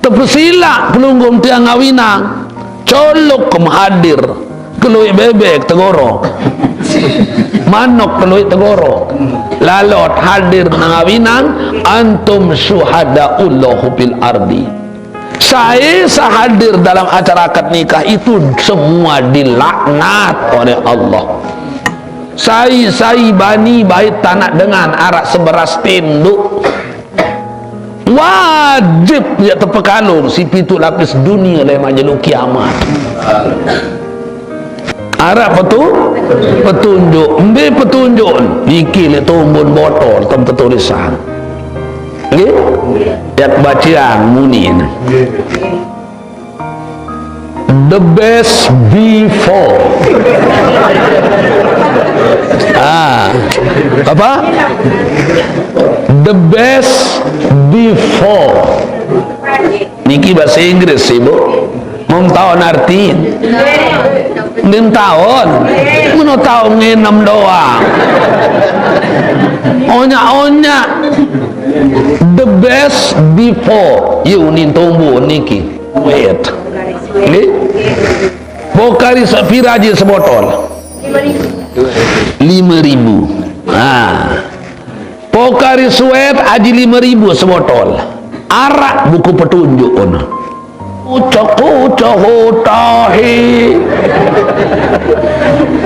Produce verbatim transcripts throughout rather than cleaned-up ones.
Tepesilak pelunggung tiang ngawinang. Colok kem hadir. Keluik bebek tegoro. Manok keluik tegoro. Lalot hadir nang ngawinang. Antum syuhada'ullahu fil ardi. Sai sahadir dalam acara akad nikah itu semua dilaknat oleh Allah. Sai-sai bani bait tanak dengan arak seberas tenduk. Wajib dia tepekalung si pitu lapis dunia lemak jelo kiamat. Arak petu-, petunjuk. Mbe petunjuk? Niki le tumbun botol tem tetulisan. Nggih? Yak baciang muni ne. The best before. Ah. Apa? The best before. Niki bahasa Inggris sih, Bu. Mau tahu arti? Nggih taun. Meno taun ngenem doang. Onyak-onyak. The best before. Yu nin tumbuh niki. Wait. Nggih. Pokari sepira aji sebotol? Lima ribu. Ha. Pokari suet aji lima ribu sebotol. Arak buku petunjuk ono. Ucok-ucok otahe.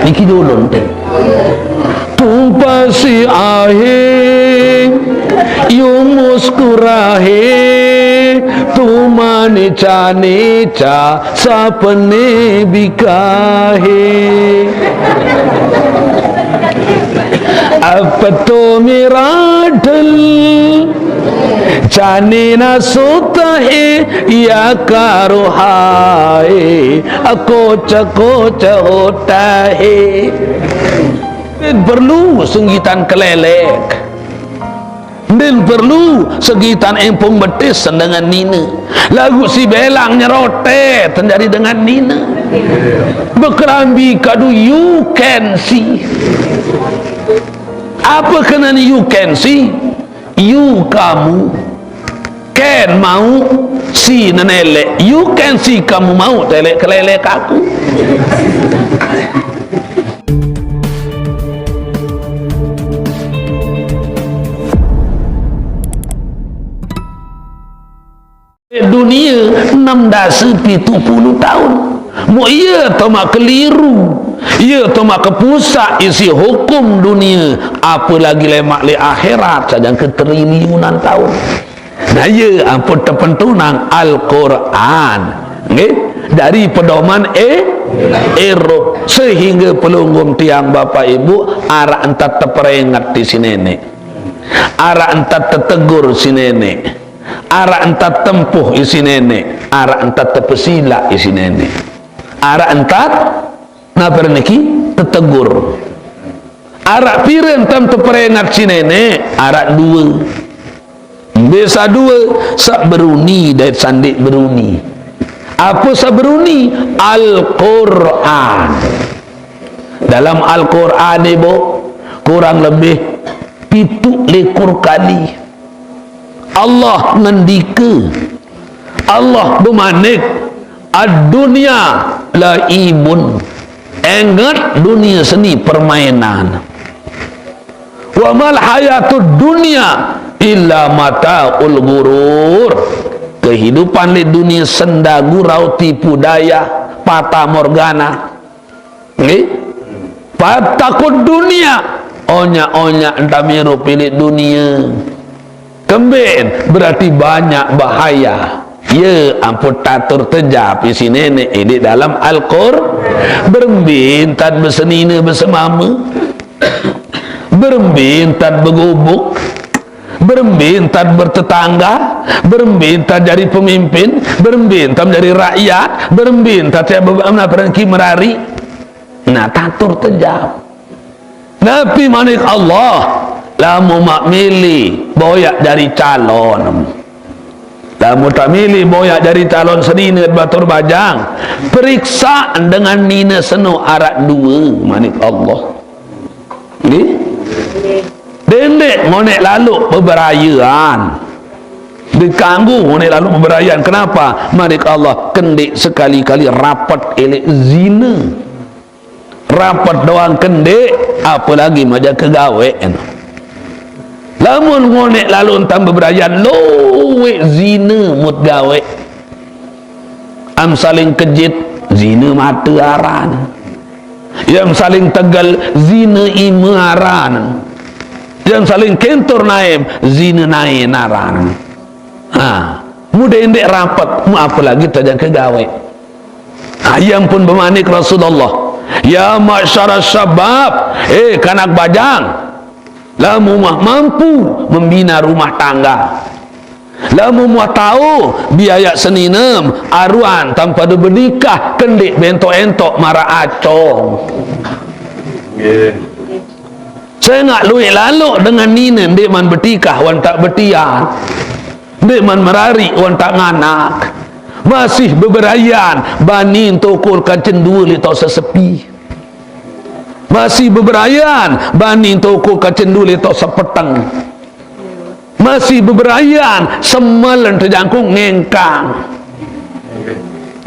Niki dulu ente. Tumpasi ahe, yumus kurahe, tumane cane ca sapene bikahe. Apa to miradel, cane nasutahe, ya karuhae, akoca-koca otahe. Perlu senggitan kelelek. Ndin perlu segitan empung betis dengan nina. Lagu si belang nyerote tenjadi dengan nina. Bekerambi kadu you can see. Apa kena ni you can see? You kamu. Can mau si nenelek. You can see kamu mau telek kelelek aku. Dunia enam dasa pitu puluh tahun. Mu iya tomak keliru. Iya tomak kepusak isi hukum dunia. Apalagi lemak le akhirat sajang ketriliunan tahun. Nah, ya ampun, tepentu nang Al-Quran. Nggih, dari pedoman e, erup. Sehingga pelunggung tiang Bapak Ibu, arak entat teperingat di si nenek. Arak entat tetegur si nenek. Arak entat tempuh isi nenek. Arak entat tepesilak isi nenek. Arak entat napa niki? Tetegur. Arak pira entam teperingat si nenek? Arak dua. Bisa dua, sak beruni dait sandik beruni. Apa sak beruni? Al-Quran. Dalam Al-Quran, Ibu, kurang lebih pitu likur kali Allah ngendika, Allah bemanik, "Ad-dunya laibun." Engat dunia seni permainan. "Wa mal hayatud dunya illa mataul ghurur." Kehidupan di dunia senda gurau, tipu daya, fata morgana. Nggih? Fattaqud dunya. Onyak-onyak entamiru pilih dunia. Kemben, berarti banyak bahaya. Ya ampun, tatur tejap isi nenek ini dalam Al-Qur. Berembe entan besenina besemama. Berembe entan begubuk. Berembe entan bertetangga. Berembe entan jadi pemimpin. Berembe entan jadi rakyat. Berembe entan tiap beberapa merari. Nah, tatur tejap. Napi manik Allah, lamun mak milih boyak jari calon. Lamun tak milih boyak jari calon senina batur bajang, periksa dengan nina seno arak dua, manik Allah. Nggih? Dendek ngonek laluk beberayaan. Dikanggo ngonek lalu beberayan. Kenapa? Manik Allah, kendik sekali-kali rapet elek zina. Rapet doang kendik, apalagi maja kegawek. Lamun ngonek lalu entam beberayan, luwek zina mut gawek. Am saling kejit, zina mata aran. Yang saling tegel, zina ima aran. Yang saling kentur naem, zina naen aran. Ha, mudah endek rapet, mu apalagi tajang kegawek. Ha, yang pun bemanik Rasulullah, "Ya ma'syara syabab, eh, kanak bajang, lamun muah mampu membina rumah tangga, lamun muah tau biaya seninem, aruan tanpa benikah, kendik bentok-entok mara acong." Nggih. Sengak luwek lalu dengan nine, ndik man betikah wan tak betian. Ndik man merari wan tak nganak. Masih beberayan, bani tokol kancen dua letok sesepi. Masih beberayan, bani tokol kancen dua letok sepeteng. Masih beberayan, semel ente jangkung ngengkang.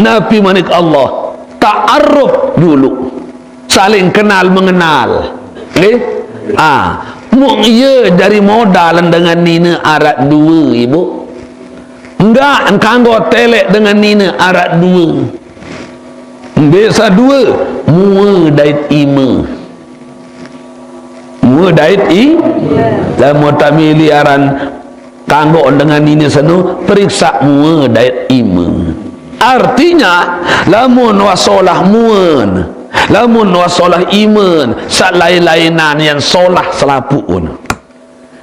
Napi manik Allah, ta'aruf dulu. Saling kenal mengenal. Nggih? Ah, mung iya jari modal dengan nine arak dua, Ibu. Enggak, engkanggo telek dengan nine arak dua. Biasa dua, mua dait ima. Mua dait i, lamun tamili aran kanggo dengan nine seno, periksa mua dait ima. Artinya, lamun wasolah muan, lamun wasolah iman, sak lain-lainan yang solah selapun.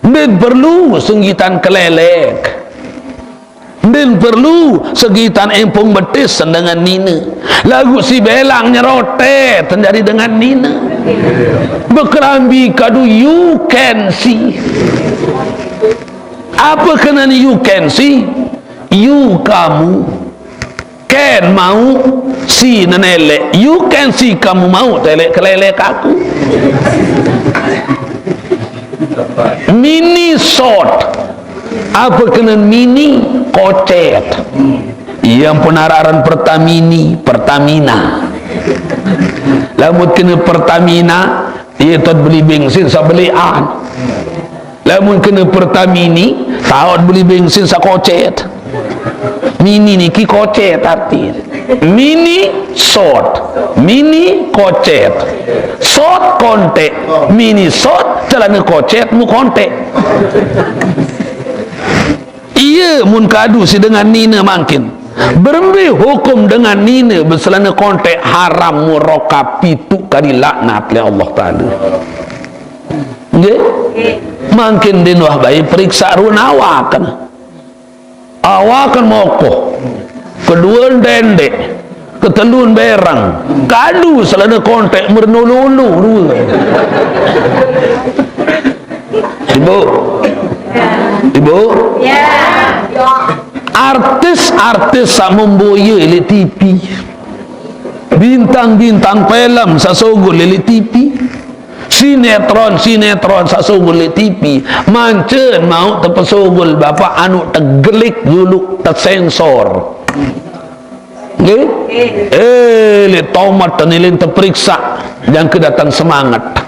Ndak perlu senggitan kelelek. Ndak perlu segitan empung betis dengan nine. Lagu si belang nyerotet jari dengan nine. Bekelambi kadu you can see. Apa kena ni you can see? You kamu. Can mau si nenelek. You can see kamu mau telek kelelek aku. Mini short. Apa kena mini kocet? Iya pun araran Pertamini, Pertamina. Lamun kena Pertamina, iya tot beli bensin sabelian. Lamun kena Pertamini, taot beli bensin sakocet. Mini niki kocet arti. Mini short, mini kocet. Short kontek, mini short, celana kocet mu kontek. Iya mun kadu si dengan nina mangkin. Berembe hukum dengan nina beselana kontek? Haram murokap pitu kali laknat oleh Allah Ta'ala. Nggih? Mangkin din wah bae periksa run awakan. Awakan mokoh. Kedua dendek. Ketelun berang. Kadu selana kontek mernulu-ulu dua. Ibu. Ibu. Artis-artis sak memboya ilik T V. Bintang-bintang film sasogol ilik T V. Sinetron, sinetron sasogol ilik T V. Mancen mau tepesogol bapak anu tegelik juluk tesensor. Nggih? Eh, le tomat dan ilin teperiksa. Yang kedatang semangat.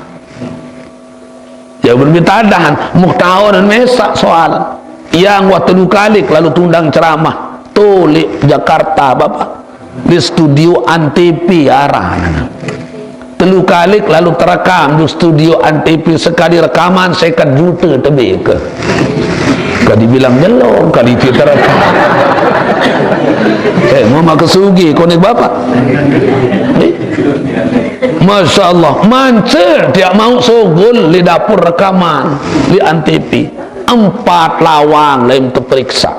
Ya, bermita adahan, muhtawaran mesak soal. Yang waktu telu kali lalu tundang ceramah. Tulik Jakarta, Bapak. Di studio Antv arah. Telu kali lalu terekam di studio Antv, sekali rekaman sekat juta tebih ke. Kadi bilang jelong, kali itu terekam. Eh, mau makan sugi, konek Bapak. Eh? Masya Allah, mancen tiap mau sogol di dapur rekaman di Antv. Empat lawang lain terperiksa.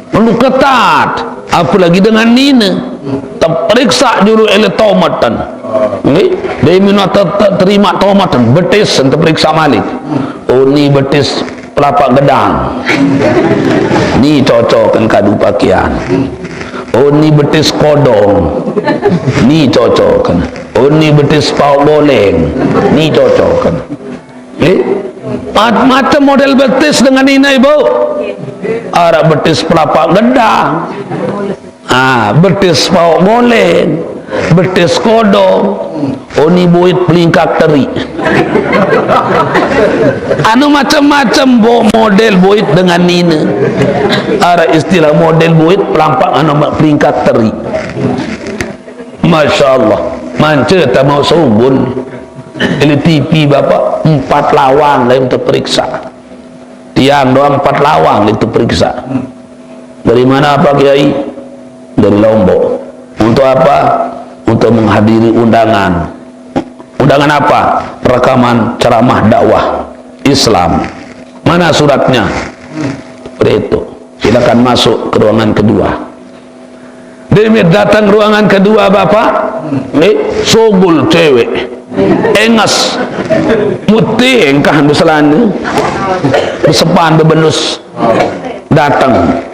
Perlu ketat, apalagi dengan nina. Terperiksa dulu ele tomatan. Nggih, dia minta ter-, ter-, terima tomatan, betis terperiksa malik. Oh, ni betis kelapa gedang. Ni cocokan kadu pakaian. Oh, ni betis kodong. Ni cocokan. Oh, ni betis pau boleng. Ni cocokan. Eh? Macam model betis dengan ini, Ibu. Araq betis pelapak gedang. Ah, betis paoq ngoleng, betis kodong, oni buit pelingkak teri. Anu macem-macem bo-, model buit dengan nine. Araq istilah model buit pelampak anu mak pelingkak teri. Masya Allah. Mance tamau sugul. Ili T V bapak, empat lawang lain terperiksa. Tiang doang empat lawang itu periksa. Dari mana Pak Kiai? Dari Lombok. Untuk apa? Untuk menghadiri undangan. Undangan apa? Rekaman ceramah dakwah Islam. Mana suratnya? Itu. Silakan masuk ke ruangan kedua. Demit datang ruangan kedua bapak, eh, sugul cewek, enges, mutih engkah beselana, besepan bebenus, datang.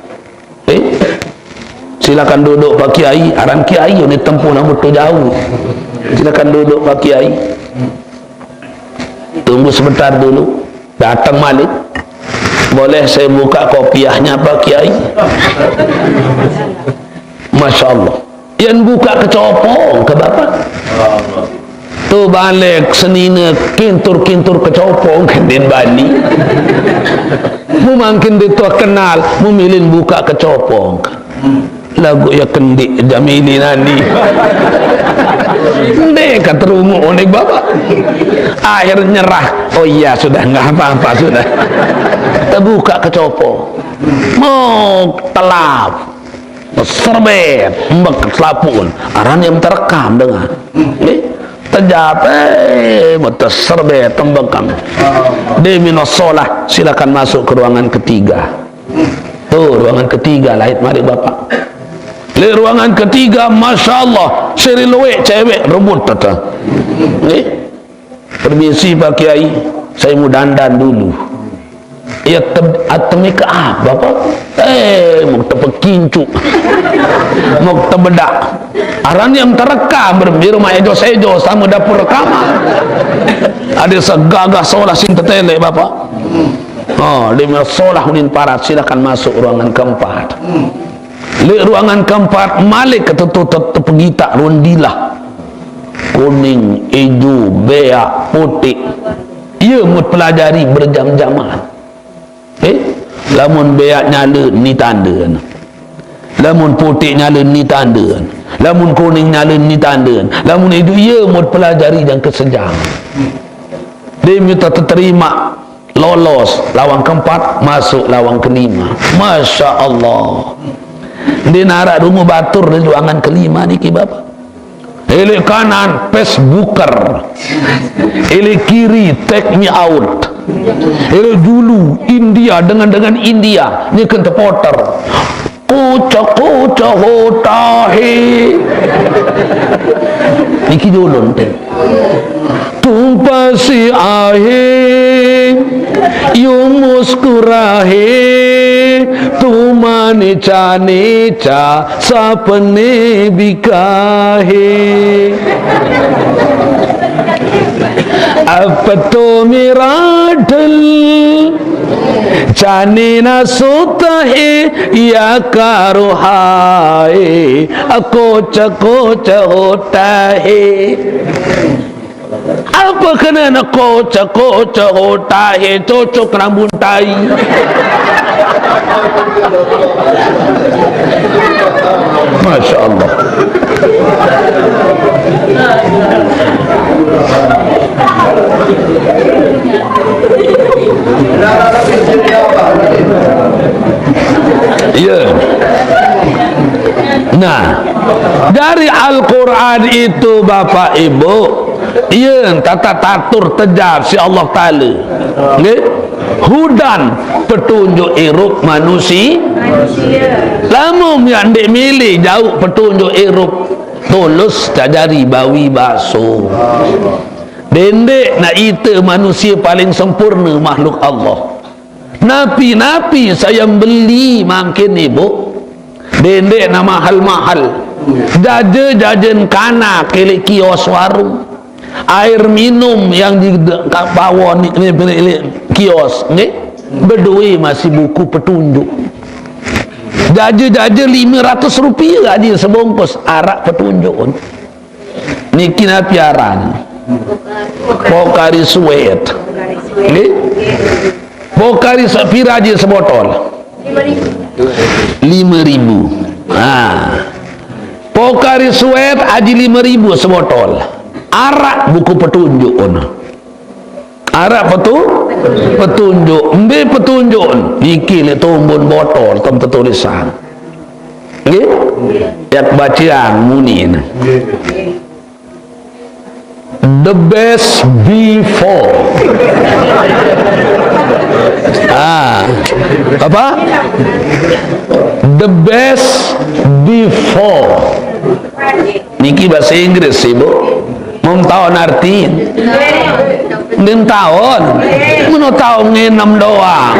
Eh, silakan duduk Pak Kiai, aran Kiai ini tempuh namu tu jauh. Silakan duduk Pak Kiai. Tunggu sebentar dulu. Datang malik. Boleh saya buka kopiahnya, Pak Kiai? Masya Allah. Yang buka kecopong ke bapak. Tu balik senina kintur-kintur kecopong ke din bani. Mu mangkin dituah kenal, mu milin buka kecopong. Lagu ya kendik Jamili nani. Ndek ka terunguk onek bapak. Akhir nyerah. Oh iya, sudah, nggak apa-apa, sudah. Terbuka kecopo. Mau telap. Serbet, mbek selapun. Aran yang terekam dengan. Eh, terjap, eh, mau terserbet, tembekan. Demi nosolah, silakan masuk ke ruangan ketiga. Tuh, ruangan ketiga, lahir mari bapak. Leq ruangan ketiga, Masya Allah, seri lueq cewek rebut tata. Eh, permisi Pak Kiai, saya mau dandan dulu. Ya, tem-, atemi ke apa, Pak? Eh, mau tepekincu. Mau tebedak. Aran yang terekam, berembe rumah ejo sejo, sama dapur rekaman. Ada segagah solah sing tetelek, Bapak. Oh, dia solah unin parat, silakan masuk ruangan keempat. Leq ruangan keempat, malik ke tetu te-, tepegitak rondilah. Kuning, ijo, beak, putik. Ia mut pelajari berjam-jaman. Eh, lamun beak nyale ni tande. Lamun putik nyale ni tande. Lamun kuning nyale ni tande. Lamun ijo ia mut pelajari jangke sejam. Dia minta terima. Lolos lawang keempat, masuk lawang kelima. Masya Allah. Ndeq naraq rungu batur di ruangan kelima niki, Bapak. Eleq kanan, Facebooker. Eleq kiri, take me out. Eleq julu, India, dengan-dengan India. Nyeken tepoter. Koca-koca hotahe. Niki julun, ten. Tumpasi ahe, yumus kurahe, tumane cane ca sapene bikahe. Apeto miradel, canina sotahe, ya karuhae, koca-koca hotahe. Apa kena nak koca-koca hotahe, cocok rambut tai. Masya Allah. Ya. Nah, dari Al-Quran itu, Bapak Ibu, iya, tata tatur tejap si Allah Taala. Nggih? Hudan, petunjuk irup manusia. Lamun yang ndeq milih jauq petunjuk irup, tulus cajari bawi baso. Dendeq na ite manusia paling sempurna makhluk Allah. Napi-napi sayang beli mangkin ibu. Dendeq na mahal-mahal. Jaje-jajen kanak eleq kios warung. Air minum yang di de-, ka-, bawah ni, ni, ni, ni, kios, nggih? Bedoe masih buku petunjuk. Jaja-jaja lima ratus rupiah aja sebungkus arak petunjuk. Niki napi aran? Pocari Sweat. Nggih? Pocari Sweat pira aja sebotol? Lima ribu. Ha. Pocari Sweat aja lima ribu sebotol. Arak buku petunjuk ono. Arak petu-, petunjuk. Mbe petunjuk? Niki lek tumbun botol, tem tetulisan. Nggih? Yak baceang muni ne. The best before. Ah. Apa? The best before. Niki bahasa Inggris, Ibu. Mun taun arti? Ndin taun. Mun taun ngenem doang.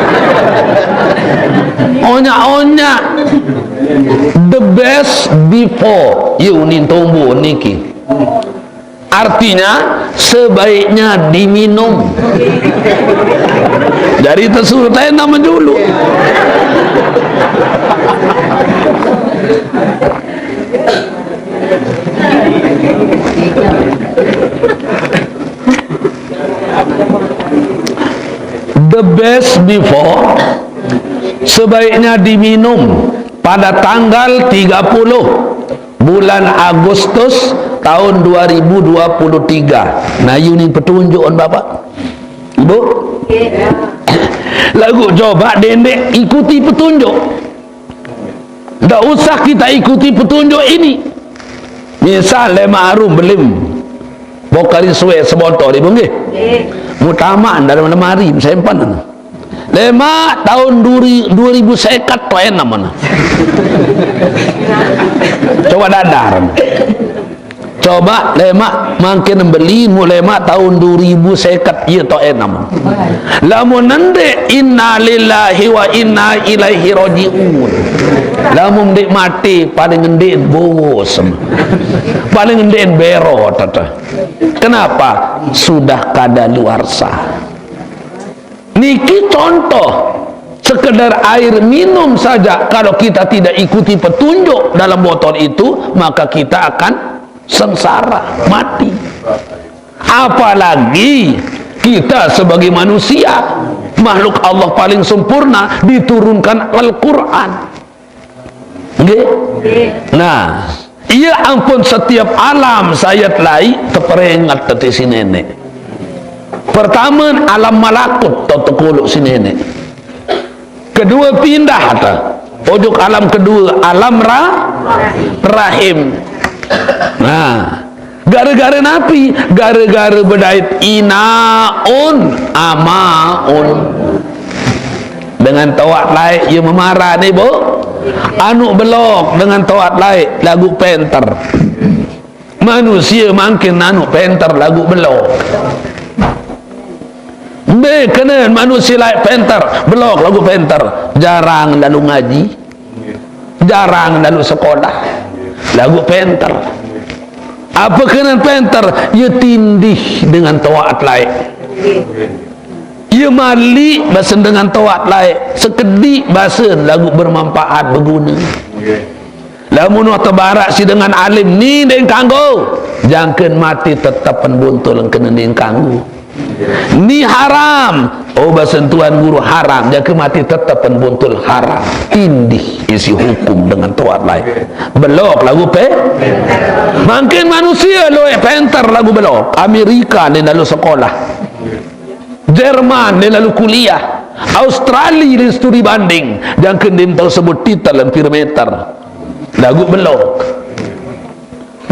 Onya-onya. The best before. Yu nin tumbuh niki. Artinya, sebaiknya diminum. Jadi, tesuruh teh nama dulu. The best before, sebaiknya diminum pada tanggal tiga puluh bulan Agustus tahun dua ribu dua puluh tiga. Nah, ini petunjuk, Bapak. Ibu? Lagu coba dendek ikuti petunjuk. Ndak usah kita ikuti petunjuk ini. Misal, lemak harum belim. Pocari Sweat sebotol, Ibu, nggih? Mutamak dalam lemari, simpan. Lemak tahun duri-, dua ribu seket to enak mana. Coba dadar. Coba lemak mangkin beli mu lemak tahun dua ribu seket, iya to enak mana. Lamun nende inna lillahi wa inna ilaihi rajiun. Lamun ndeq mati paling ndeq bowos. Paling ndeq berot, tata. Kenapa? Sudah kadaluarsa. Niki contoh, sekedar air minum saja, kalau kita tidak ikuti petunjuk dalam botol itu, maka kita akan sengsara, mati. Apalagi kita sebagai manusia, makhluk Allah paling sempurna, diturunkan Al-Quran. Nggih? Nah, iya ampun, setiap alam saya telai teperingat teti si nenek. Pertama, alam malakut, to tekuluk si nenek. Kedua, pindah, ta. Ojuk alam kedua, alam ra-, rahim. Nah, gara-gara napi? Gara-gara bedait inaun, amaun. Dengan toat laeq, ye memara ni, Bu. Anu belok dengan toat laeq, laguq penter. Manusie mangkin anu penter, laguq belok. Mbe kenen manusie laeq penter, belok laguq penter. Jarang lalu ngaji. Jarang lalu sekolah. Laguq penter. Ape kenen penter? Ye tindih dengan toat laeq. Ye maliq basen dengan toat laeq. Sekediq basen laguq bermanfaat, begune. Lamun wah tebaraq si dengan alim, ni ndeq kanggo. Jangken mati tetepen buntul kenen ndeq kanggo. Ni haram. Oh, basen Tuan Guru haram. Jangke mati tetepen buntul haram. Tindih isi hukum dengan toat laeq. Belok laguq pe-, mangkin manusie lueq penter laguq belok. Amerika ndeq lalu sekolah. Jerman ndeq lalu kuliah. Australia ndeq studi banding. Jangke ndeq tao sebut titel empir meter. Laguq belok.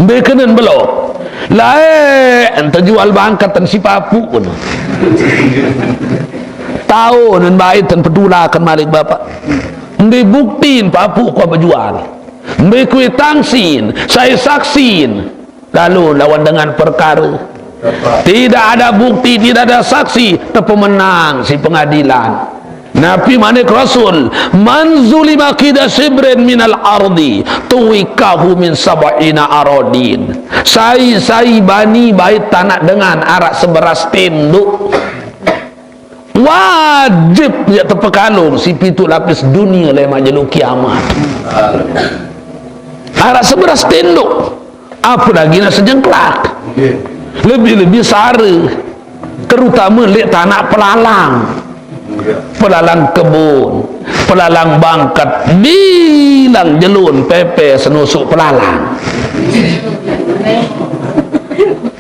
Mbe kenen belok? Laeq ente jual bangket ten si papuq pun. Taonen bait ten pedulaken malik bapak. Mbe buktin papuq ko bejual? Mbe kuitangsin, sai saksin? Lalu lawan dengan perkara. Tidak ada bukti, tidak ada saksi, tepemenang si pengadilan. Nabi manik Rasul, "Man zulima qida shibrin minal ardi tuwikahu min sab'ina aradin." Sai-sai bani bait tanah dengan araq seberas tendok, wajib ye tepekalung siq pituq lapis dunie leman jelo kiamat. Araq seberas tendok. Apalagi naq sejengklak. Lebih-lebih sare, terutame leq tanaq pelalang. Pelalang kebon, pelalang bangket, bilang jelun pepe senosuq pelalang.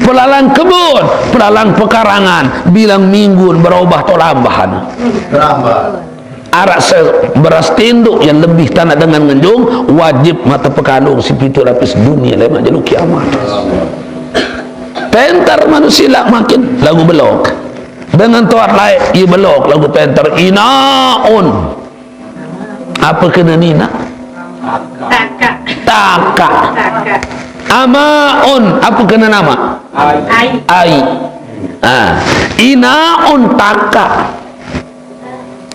Pelalang kebon, pelalang pekarangan, bilang minggun berobah toq lambahan. Araq seberas tendok yang lebih tanaq dengan ngenjung, wajib mate pekalung siq pituq lapis dunie leman jelo kiamat. Penter manusie laq makin laguq belok. Dengan toat laeq ie belok laguq penter. Inaun. Ape kenen inaq? Takaq. Takaq. Takaq. Amaun. Ape kenen amaq? Aiq. Aiq. Ah. Inaun takaq.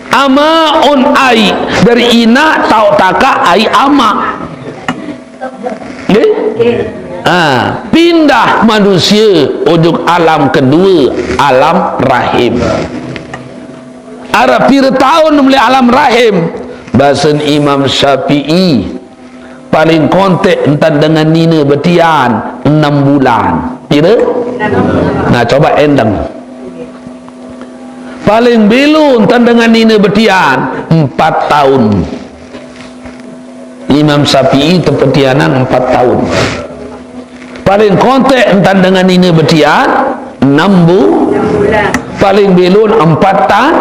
Amaun aiq, dari inaq taoq takaq aiq amaq. Nggih? Ah, pindah manusie ojok alam kedue, alam rahim. Araq pire taun mele alam rahim? Basen Imam Syafi'i, paling kontek entan dengan nine betian, enem bulan. Pire? Nah, coba endeng. Paling belo entan dengan nine betian, empat taun. Imam Syafi'i tepetianan empat taun. Paling kontek entan dengan nine betian, enem bu-, paling belo empat ta-,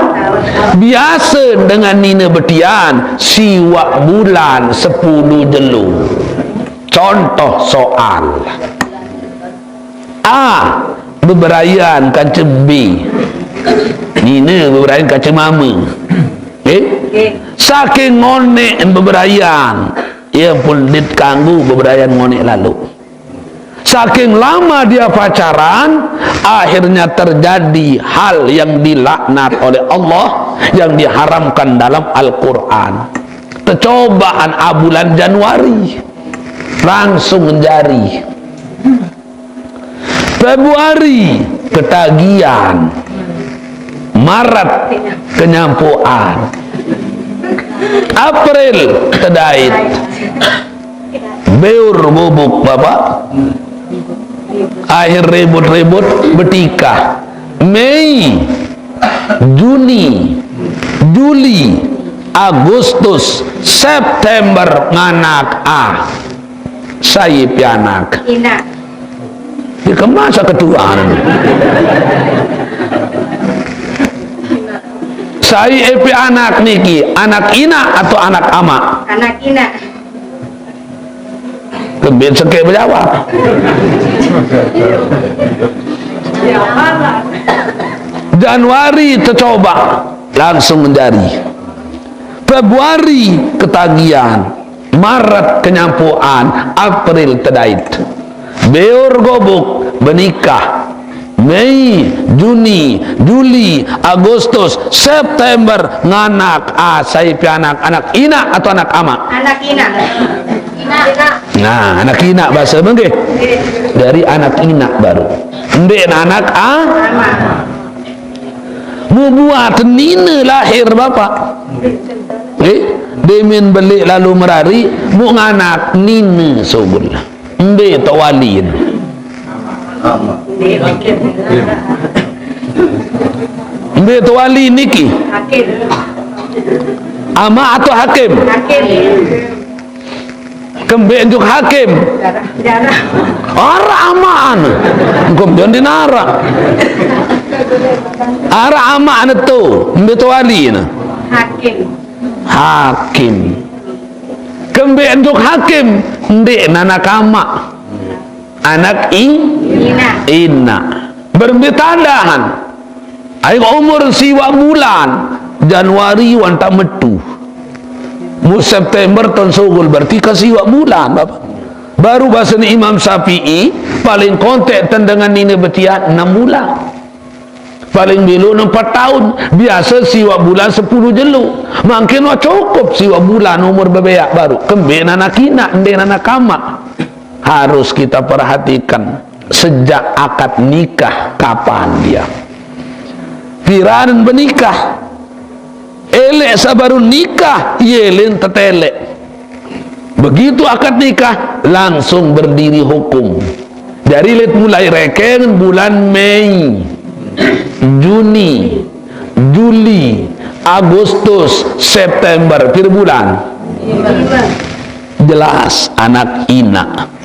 biase dengan nine betian, siwaq bulan sepulu jelo. Contoh soal. A, beberayan kance B. Nine beberayan kance mame. Eh? Saking ngoneqn beberayan, ye pun ndeq kanggo beberayan ngoneq laloq. Saking lama dia pacaran, akhirnya terjadi hal yang dilaknat oleh Allah, yang diharamkan dalam Al-Quran. Tecobaan a bulan Januari, langsung ngenjari. Februari, ketagian. Maret, kenyampoan. April, tedait. Beur gubuk, Bapak. Akhir ribut-ribut, betikah. Mei, Juni, Juli, Agustus, September, nganak a. Sai pianak? Inaq. Ie kemas ketuan. Sai ie pianak niki, anak inaq atau anak amaq? Anak inaq. Kembeq sekeq bejawab. Januari tecobaq, langsung ngenjari. Februari ketagian, Maret kenyampoan, April tedait. Beur gubuk, benikah. Mei, Juni, Juli, Agustus, September, nganak. A, sai pianak, anak inaq atau anak amaq? Anak inaq. Inaq. Nah, anak inaq base mengke. Dari anak inaq baru. Ndeq anak a-, amaq. Muq buat nine lahir, Bapak. Nggih, demen beleq lalo merariq, muq nganak nine sugul. Mbe toq wali ne? Mbe toq wali niki? Hakim. Amaq atau hakim? Hakim. Kembeq njuk hakim? Araq amaqne. Engko jon din araq. Araq amaqne to, mbe toq wali ne? Hakim. Hakim. Kembeq njuk hakim? Ndeq anak amaq. Anak i-, inaq. Inaq. Berembe tandahan? Ai umur siwaq bulan, Januari wantaq metu. Muq September taun sugul, berarti kan siwaq bulan, Bapak. Baru basen Imam Syafi'i, paling kontek tendengan nine betian enem bulan. Paling belo empat taun. Biasa siwak bulan sepuluh jelo. Mangkin wah cukup siwak bulan umur bebeak baru. Kembe anak inak, ende anak amak. Harus kita perhatikan sejak akad nikah, kapan dia. Piran benikah. Elek sabaru nikah, yelen tetelek. Begitu akad nikah, langsung berdiri hukum. Dari let mulai rekeng bulan Mei, Juni, Juli, Agustus, September, pir bulan? Jelas, anak inak.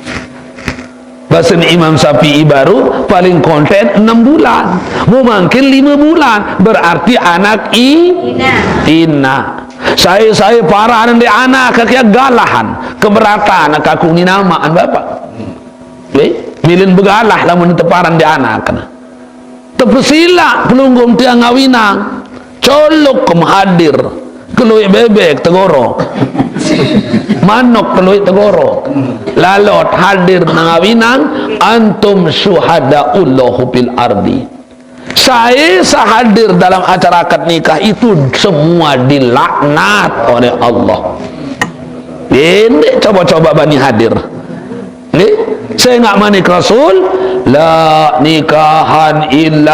Bahasa Imam Syafi'i baru paling konten enam bulan. Mau mangkin lima bulan, berarti anak i-, inak. Saya, saya paran di anak, kakia galahan, keberatan, aku ni namaan bapak. Eh, milin begalah lamun teparan di anak. Tepesilak pelunggung tiang ngawinang. Colok kem hadir. Keluik bebek tegorok. Manok keluik tegorok. Lalot hadir nang ngawinang. Antum syuhada'ullahu fil ardi. Saya sehadir dalam acara akad nikah itu semua dilaknat oleh Allah. Ini coba-coba bani hadir. Nggih, sengak manik Rasul, "La nikahan illa